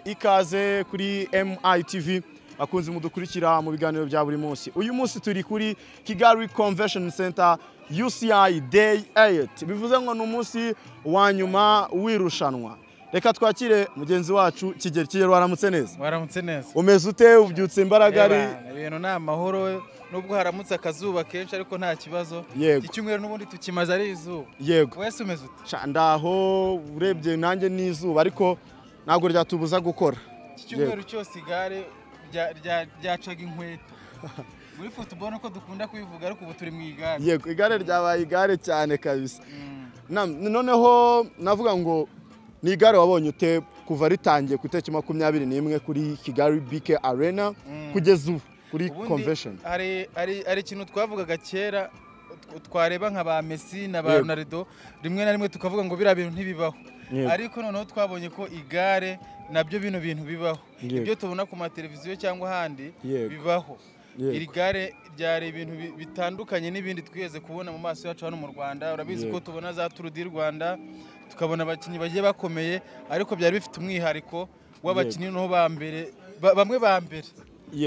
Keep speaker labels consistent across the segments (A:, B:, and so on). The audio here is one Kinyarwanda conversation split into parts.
A: Ikaze kuri MITV, bakunzi mudukurikira mu biganiro bya buri munsi. Uyu munsi turi kuri Kigali Convention Center, UCI Day 8, bivuze ngo ni umunsi wa nyuma w'irushanwa. Reka twakire mugenzi wacu Kigeli. Kigeli, waramutse neza?
B: Waramutse neza.
A: Umeze ute? Ubyutse imbaraga ari?
B: Eba, ibintu ni amahoro, nubwo haramutse akazuba kenshi, ariko nta kibazo. Iki cyumweru n'ubundi tukimaze ari izuba. Wese umeze ute?
A: Sha, ndaho, urebye nanjye n'izuba, ariko ntabwo ryatubuza gukora.
B: Iki cyumweru cyose igare ryacaga inkweto. Muri football uko dukunda kubivuga, ariko ubu turi mu igare.
A: Yego, igare ryabaye igare cyane kabisa. Noneho navuga ngo ni igare wabonye ute kuva ritangiye ku itariki 21 kuri Kigali BK Arena kugeza ubu kuri
B: Ubundi
A: convention?
B: hari ikintu twavugaga kera, twareba nka ba Messi na ba Ronaldo, rimwe na rimwe tukavuga ngo biriya bintu ntibibaho. Ariko noneho twabonye ko igare nabyo bino bintu bibaho. Ibyo tubona ku mateleviziyo cyangwa ahandi bibaho. Iri gare ryari ibintu bitandukanye n'ibindi twigeze kubona mu maso yacu hano mu Rwanda. Urabizi ko tubona za Tour du Rwanda, tukabona abakinnyi bagiye bakomeye, ariko byari bifite umwihariko w'abakinnyi noneho ba mbere, bamwe ba mbere.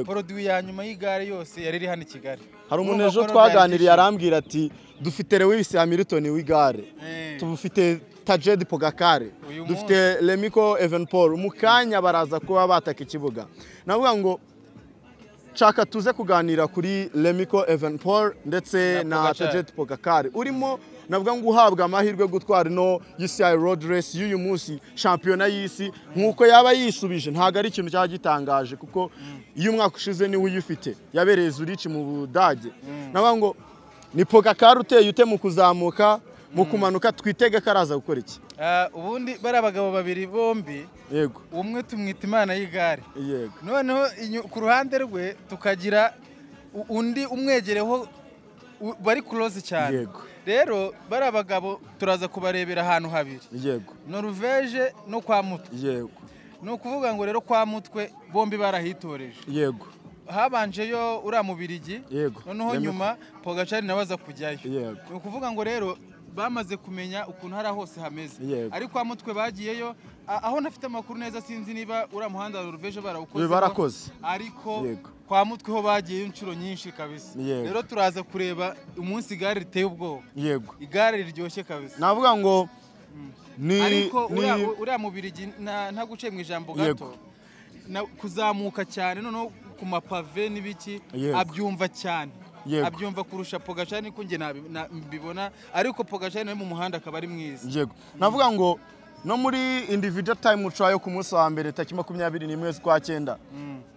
B: Produit ya nyuma y'igare yose yari iri hano i Kigali.
A: Hari umuntu
B: Urumva
A: ejo
B: ko rero byari
A: twaganiriye,
B: byishimo.
A: arambwira ati: "Dufite Lewis Hamilton w'igare, tufite Tadej Pogacar,
B: Uyu
A: dufite Remco Evenepoel, mu kanya baraza kuba bataka ikibuga." Navuga ngo nshaka tuze kuganira kuri Remco Evenepoel ndetse
B: Na
A: na
B: Pogacar.
A: Tadej Pogacar, urimo navuga ngo uhabwa amahirwe yo gutwara ino UCI Road Race y'uyu munsi, shampiyona y'isi. Nk'uko yaba yisubije, ntabwo ari ikintu cyaba gitangaje, kuko iyo umwaka ushize niwe uyifite, yabereye Zurich mu Budage. Navuga ngo ni Pogacar uteye ute mu kuzamuka, mu kumanuka? Twitege ko araza gukora iki?
B: Ah, ubundi bari abagabo babiri bombi, umwe tumwita imana y'igare, noneho ku ruhande rwe tukagira undi umwegereho bari close cyane. Rero bari abagabo turaza kubarebera ahantu habiri, Norvege no kwa Mutwe. Ni ukuvuga ngo rero kwa Mutwe bombi barahitoreje. Habanjeyo uriya Mubirigi, noneho nyuma Pogacar nawe aza kujyayo. Ni ukuvuga ngo rero bamaze kumenya ukuntu hari hose hameze. Ariko kwa Mutwe bagiyeyo, aho ntafite amakuru neza, sinzi niba uriya muhanda wa Norvege barawukoze,
A: Barakoze.
B: ariko kwa Mutwe ho bagiyeyo inshuro nyinshi kabisa. Rero turaza kureba umunsi igare riteye ubwoba, igare riryoshye kabisa.
A: Navuga ngo ni
B: Ariko
A: ni
B: uriya Mubirigi, ntaguciye mu ijambo gato, kuzamuka cyane noneho ku mapave n'ibiki, abyumva cyane. Abyumva kurusha Pogacar, niko njye mbibona, ariko Pogacar nawe mu muhanda akaba ari mwiza.
A: Yego, navuga ngo no muri individual time trial ku munsi wa mbere, tariki 21 z'ukwa cyenda,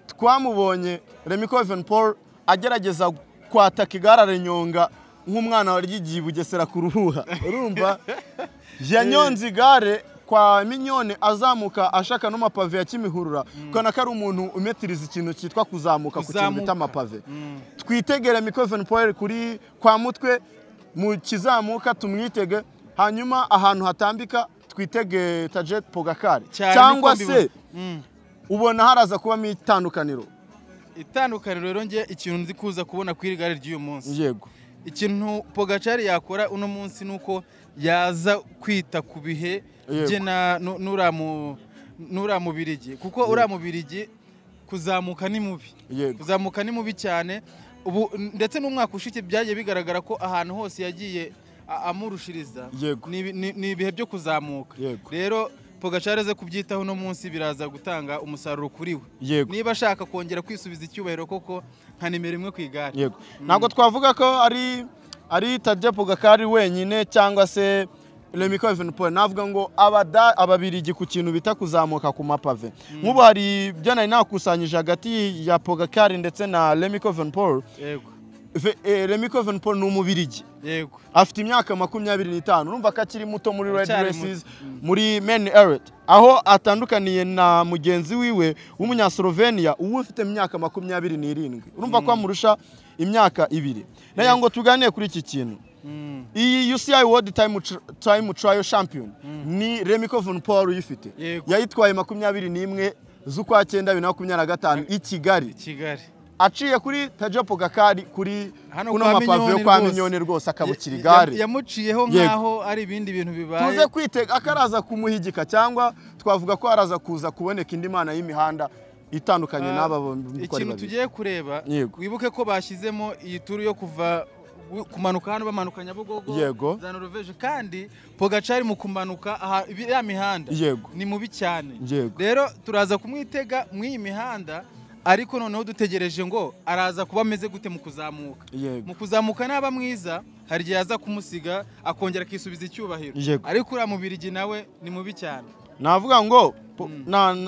A: twamubonye Remco Evenepoel agerageza kwataka igare, arinyonga nk'umwana waryigiye i Bugesera ku Ruhuha. Urumva yanyonze igare kwa Minyone, azamuka ashaka n'amapave ya Kimihurura, ukabona ko ari umuntu umetiriza ikintu cyitwa kuzamuka ku kintu bita
B: Kuzamuka.
A: amapave. Twitegere Remco Evenepoel kuri kwa Mutwe mu kizamuka, tumwitege. Hanyuma ahantu hatambika twitege Tadej Pogacar.
B: Cyane,
A: Cyangwa
B: niko
A: se
B: mbibona.
A: Ubona haraza kubamo itandukaniro?
B: Itandukaniro rero, njye ikintu nzi kuza kubona ku iri gare ry'uyu munsi, ikintu Pogacar yakora uno munsi ni uko yaza kwita ku bihe bye na n'uriya Mubirigi, kuko uriya Mubirigi kuzamuka ni mubi. Kuzamuka ni mubi cyane. Ubu ndetse n'umwaka ushize byagiye bigaragara ko ahantu hose yagiye amurushiriza ni ibihe byo kuzamuka. Rero Pogacar aze kubyitaho uno munsi, biraza gutanga umusaruro kuri we, niba ashaka kongera kwisubiza icyubahiro koko nka nimero 1 ku igare.
A: Yego, ntabwo twavuga ko ari Tadej Pogacar wenyine cyangwa se Remco Evenepoel. Navuga ngo Ababirigi ku kintu bita kuzamuka ku mapave, nk'ubu hari ibyo nari nakusanyije hagati ya Pogacar ndetse na Remco Evenepoel. Remco Evenepoel ni Umubirigi, afite imyaka 25, urumva ko akiri muto muri road
B: Aracyari
A: races, muri men elite, aho atandukaniye na mugenzi wiwe w'Umunyaslovenia, uwo ufite imyaka 27. Urumva ko amurusha imyaka 2. Nagira ngo tuganire kuri iki kintu. Iyi UCI World Time Trial Champion ni Remco Evenepoel uyifite. Yayitwaye 21 z'ukwa cyenda 2025 i Kigali.
B: I Kigali.
A: Aciye kuri Tadej Pogacar kuri kuno mapave yo kwa Mignone rwose akabukira igare.
B: Yamuciyeho nkaho ari ibindi bintu bibaye.
A: Tuze kwitega akaraza kumuhigika cyangwa twavuga ko araza kuza kuboneka indi mana y'imihanda itandukanye n'aba bombi.
B: Ikintu tugiye kureba, wibuke ko bashyizemo iyi turu yo kuva kumanuka hano bamanuka Nyabugogo za Norvège, kandi Pogacar mu kumanuka aha ya mihanda ni mubi cyane. Rero turaza kumwitega mu iyi mihanda, ariko noneho dutegereje ngo araza kuba ameze gute mu kuzamuka. Mu kuzamuka naba mwiza hari igihe aza kumusiga akongera akisubiza icyubahiro, ariko uriya Mubirigi nawe ni mubi cyane.
A: Navuga ngo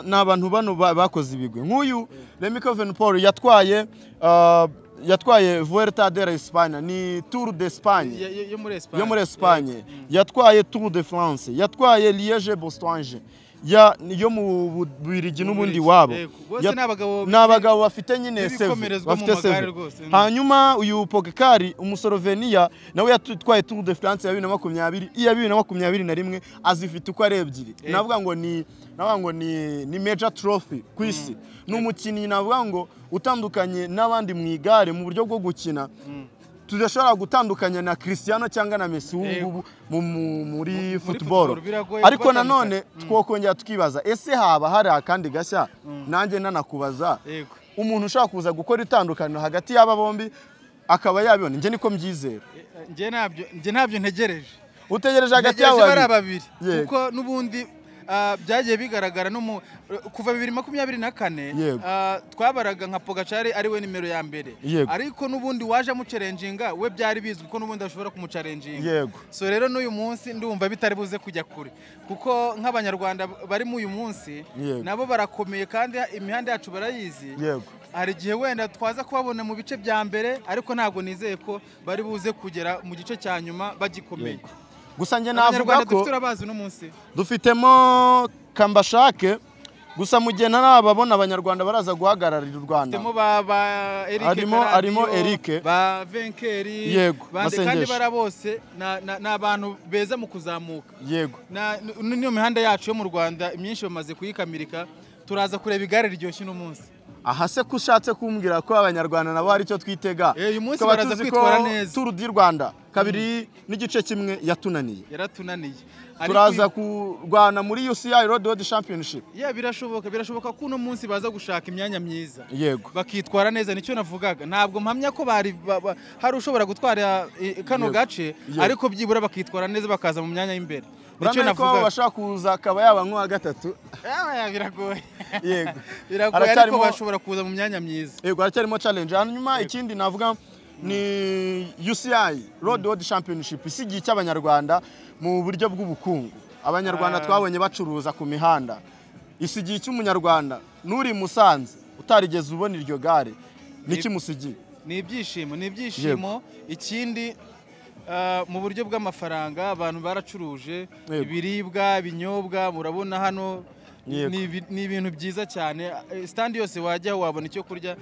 A: n'abantu bano bakoze ibigwi nk'uyu Remco Evenepoel yatwaye Vuelta de la Espagne, ni Tour d'Espagne yo muri Espagne, yatwaye Tour de France, yatwaye Liège Bastogne yo mu Bubiligi n'ubundi wabo. N'abagabo bafite nyine seve, bafite seve. Hanyuma uyu Pogacar umusolovenia nawe yatwaye Tour de France ya 2020, iya 2021 azifite uko ari ebyiri. Navuga ngo ni major trophy ku isi. Ni umukinnyi navuga ngo utandukanye n'abandi mu igare mu buryo bwo gukina. Tudashobora gutandukanya na Cristiano cyangwa na Messi ubu muri football. Ariko nanone twokongera tukibaza, ese haba hari akandi gashya? Nanjye nanakubaza, umuntu ushaka kuza gukora itandukaniro hagati y'aba bombi akaba yabibona, njye niko mbyizera.
B: Njye ntabyo ntegereje.
A: Utegereje hagati y'aba
B: babiri kuko nubundi byagiye bigaragara no kuva 2024 twabaraga nka Pogacar ari we nimero ya mbere, ariko nubundi waje amuchallenginga we byari bizwi ko nubundi ashobora kumuchallenginga. So rero n'uyu munsi ndumva bitari buze kujya kure, kuko nk'abanyarwanda bari mu uyu munsi nabo barakomeye kandi imihanda yacu barayizi. Hari igihe wenda twaza kubabona mu bice bya mbere, ariko ntabwo nizeye ko bari buze kugera mu gice cya nyuma bagikomeye.
A: Gusa nge navuga ko dufitemo Kambashake, gusa mu gihe ntarababona abanyarwanda baraza guhagararira u Rwanda. Harimo Eric
B: ba Venkeri, kandi bara bose ni abantu beza mu kuzamuka.
A: Yego.
B: N'iyo mihanda yacu yo mu Rwanda imyinshi bamaze kuyikamirika, turaza kureba igare riryoshye uno munsi.
A: Aha se ko ushatse kumbwira ko abanyarwanda nabo hari icyo twitega.
B: Uyu munsi baraza kwitwara neza.
A: Tour du Rwanda 2.1 yatunaniye.
B: Yaratunaniye.
A: Turaza kurwana muri UCI Road World Championship.
B: Yeah, birashoboka ko uno munsi baza gushaka imyanya myiza.
A: Yego.
B: Bakitwara neza, nicyo navugaga. Ntabwo mpamya ko bari hari ushobora gutwara kano gace, ariko byibura bakitwara neza bakaza mu myanya y'imbere.
A: Nicyo navugaga. Bashaka kuza akaba yaba nk'uwa gatatu.
B: Biragoye.
A: Yego.
B: Biragoye ariko bashobora kuza mu myanya myiza.
A: Yego, haracyarimo challenge. Hanyuma ikindi navuga ni UCI Road World Championship isigiye cy'abanyarwanda mu buryo bw'ubukungu. Abanyarwanda twabonye bacuruza ku mihanda. Isigiye cy'umunyarwanda nuri Musanze utarigeze ubona iryo gare niki musigiye?
B: Ni ibyishimo, ni ibyishimo. Ikindi mu buryo bw'amafaranga abantu baracuruje ibiribwa, ibinyobwa, murabona hano ni ibintu byiza cyane. Stand yose wajya wabona icyo kurya,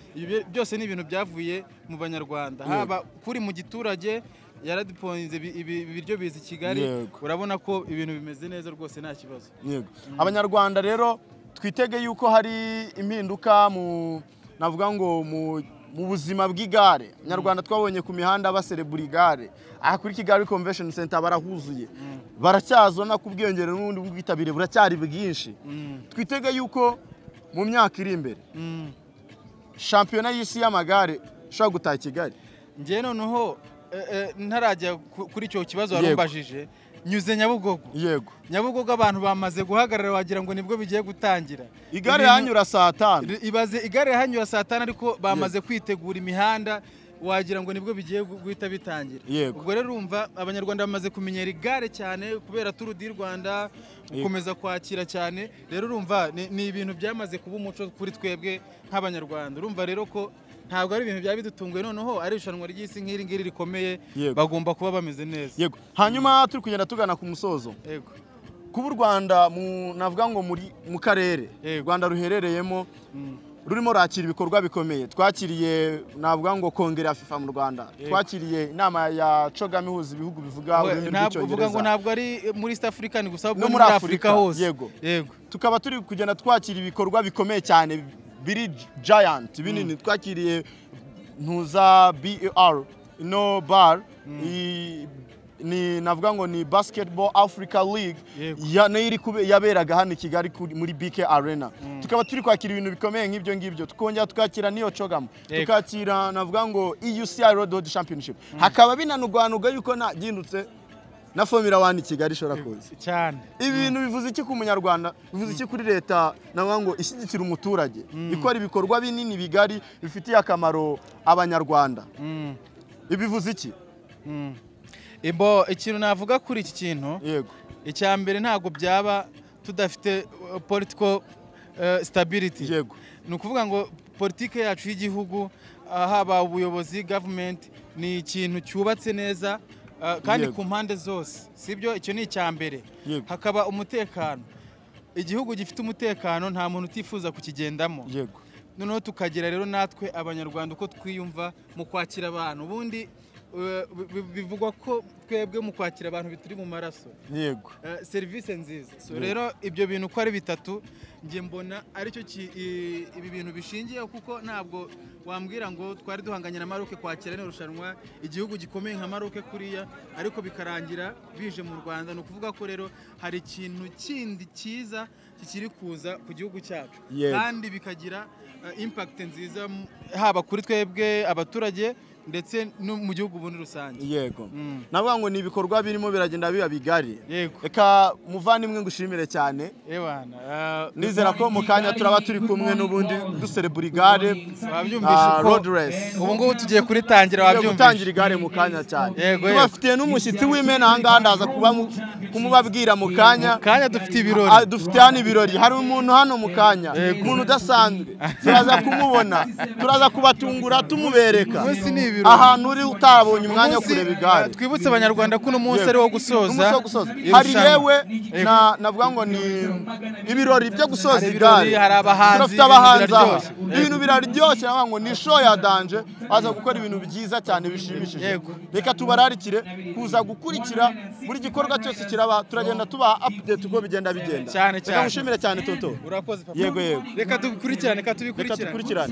B: byose ni ibintu byavuye mu banyarwanda. Haba kuri mu giturage yaradiponze ibiryo biza Kigali, urabona ko ibintu bimeze neza rwose nta kibazo.
A: Yego. Abanyarwanda rero twitege yuko hari impinduka mu navuga ngo mu buzima bw'igare. Abanyarwanda twabonye ku mihanda baserebura igare. Aha kuri Kigali Convention Center barahuzuye. Baracyazona kubwiyongera n'ubundi bwitabire buracyari bwinshi. Twitege yuko mu myaka iri imbere shampiyona y'isi y'amagare ishobora gutaha Kigali.
B: Njye noneho ntarajya kuri icyo kibazo warumbajije, nyuze Nyabugogo.
A: Yego.
B: Nyabugogo abantu bamaze guhagarara wagira ngo nibwo bigiye gutangira.
A: Igare hanyura saa 5.
B: Ibaze igare hanyura saa 5 ariko bamaze kwitegura imihanda wagira ngo nibwo bigiye guhita bitangira. Ubwo rero urumva abanyarwanda bamaze kumenyera igare cyane kubera Tour du Rwanda gukomeza kwakira cyane. Rero urumva ni ibintu byamaze kuba umuco kuri twebwe nk'abanyarwanda. Urumva rero ko ntabwo ari ibintu byabidutunguye, noneho ari irushanwa ry'isi nk'iri ngiri rikomeye, bagomba kuba bameze neza.
A: Yego. Hanyuma turi kugenda tugana ku musozo.
B: Yego.
A: Kuba u Rwanda navuga ngo muri mu karere Rwanda ruherereyemo rurimo rakira ibikorwa bikomeye. Twakiriye navuga ngo kongere ya FIFA mu Rwanda. Twakiriye inama ya CHOGM ihuza ibihugu bivuga ururimi rw'icyongereza.
B: Uvuga ngo ntabwo ari muri East Africa ni gusa, no muri Afrika hose.
A: Yego. Yego. Tukaba turi kugenda twakira ibikorwa bikomeye cyane biri giant binini. Twakiriye ntuza BAR no bar ni navuga ngo ni Basketball Africa League nayo yaberaga hano i Kigali muri BK Arena. Tukaba turi kwakira ibintu bikomeye nk'ibyo ngibyo, tukongera tukakira niyo CHOGM, tukakira navuga ngo EUCI Road Championship. Hakaba binanugwanuga yuko nagindutse na Formula 1 i Kigali ishobora kuza
B: cyane.
A: Ibintu bivuze iki ku munyarwanda, bivuze iki kuri leta navuga ngo ishyigikira umuturage, ikora ibikorwa binini bigari bifitiye akamaro abanyarwanda. Ibivuze iki?
B: Imbo ikintu navuga kuri iki kintu,
A: yego,
B: icya mbere ntago byaba tudafite political stability.
A: Yego,
B: ni ukuvuga ngo politike yacu y'igihugu, haba ubuyobozi government, ni ikintu cyubatse neza kandi ku mpande zose, sibyo? Icyo ni icya mbere. Hakaba umutekano, igihugu gifite umutekano nta muntu utifuza kukigendamo.
A: Yego,
B: noneho tukagira rero natwe abanyarwanda uko twiyumva mu kwakira abantu. Ubundi bivugwa ko twebwe mu kwakira abantu bituri mu maraso.
A: Yego,
B: serivisi nziza. So rero ibyo bintu uko ari bitatu nge mbona aricyo ibi bintu bishingiye, kuko ntabwo wambwira ngo twari duhanganye na Maroc kwakira n'irushanwa, igihugu gikomeye nka Maroc kuriya, ariko bikarangira bije mu Rwanda. Ni ukuvuga ko rero hari ikintu kindi cyiza kikiri kuza ku gihugu cyacu, kandi bikagira impact nziza haba kuri twebwe abaturage ndetse no mu gihugu muri rusange.
A: Yego, navuga ngo ni ibikorwa birimo biragenda biba bigari.
B: Yego,
A: reka muvandimwe ngushimire cyane.
B: Ewana,
A: nizera ko mu kanya turaba turi kumwe n'ubundi duserebura igare road race.
B: Ubu ngubu tugiye kuritangira, wabyumvise,
A: gutangira igare mu kanya cyane. Tubafitiye n'umushyitsi w'imena aha ngaha, ndaza kumubabwira mu kanya.
B: Kanya dufite ibirori,
A: dufite hano ibirori, hari umuntu hano mu kanya, umuntu udasanzwe, turaza kumubona, turaza kubatungura tumubereka ahantu uri utabonye umwanya wo kureba igare.
B: Twibutse abanyarwanda ko uno munsi ari wo gusoza.
A: Hari yewe navuga ngo ni ibirori byo gusoza igare,
B: hari abahanzi,
A: ibintu biraryoshye, navuga ngo ni show ya danger, baza gukora ibintu byiza cyane bishimishije. Reka tubararikire kuza gukurikira buri gikorwa cyose kiraba, turagenda tubaha update uko bigenda bigenda.
B: Cyane cyane.
A: Reka ngushimire cyane Tonto.
B: Urakoze papa.
A: Yego yego.
B: Reka tubikurikirane, reka tubikurikirane.